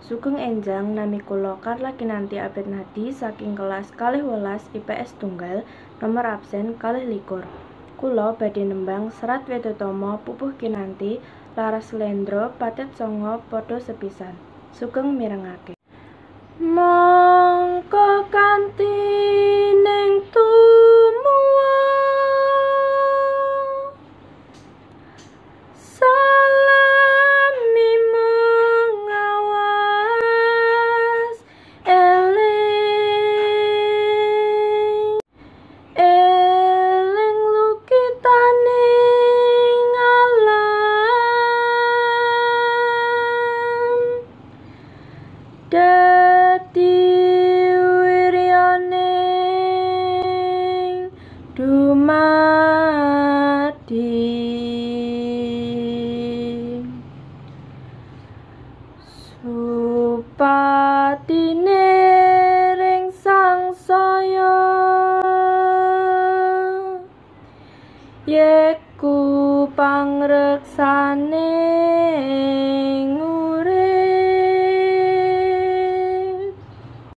Sugeng enjang nami kula Carla Kinanti Abednadi saking kelas 12 IPS tunggal nomor absen 22. Kula badhe nembang Serat Wedhatama Pupuh Kinanti laras slendra patet sanga padha sepisan. Sugeng mirengake. Mongko kanthi ning tumuwa salami mung awas eling eling lukitane alam dadi wiryaning dumadi supatine ring sangsaya yeku pangreksaning